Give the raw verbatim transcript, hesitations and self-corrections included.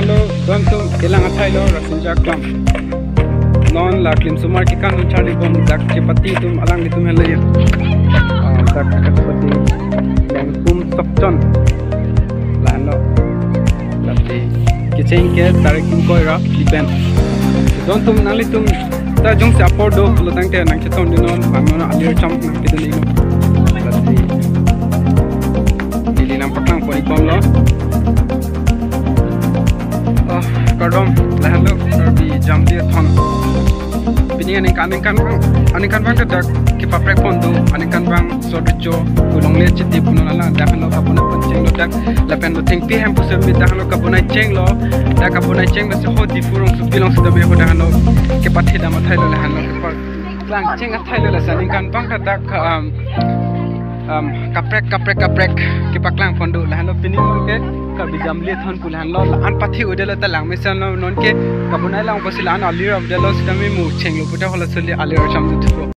Hello, don atum, kelang athai lo, Rasinja Klam. Non la klim sumar kekan charli bom dak kepati atum, alanglitum helo ya. Ah, dak kepati. Langpum Sokchon. Lahenlo. Lasi kecheng ke tarik ingkoi ra lipen. Don atum nanglitum ta jongsi apor do pulo tangte nangchetongdunnon, bang non alir cham nangpidun iknon. Lasi neli nangpaklang pon ik bomlo. Oh, kardom, lahenlo, Karbi Jamdi Athon. Pini aningkan, aningkan bang, aningkan bang ta dak kepaprek pon do, aningkan bang sot recho, kulongle chiti punon alang, dak henlo kabonai pon chenglo dak, lapen lo thengpi hem pusi mi dak henlo kabonai chenglo, dak kabonai chenglo si ho Diphu rongsopi along sitame ho dak henlo kepathe dam athai lo lahenlo kepaklang cheng athai lo lasi aningkan bang ta dak, um, um, kaprek, kaprek, kaprek kepaklang pon do lahenlo pini ke Karbi Jamdi Athon pu lahenlo la-an pathi ude lo ta lang mesen lo non ke kabonai lang pusi la-an alir ude lo sitame mu chenglo puta hola soli alir cham do thupo.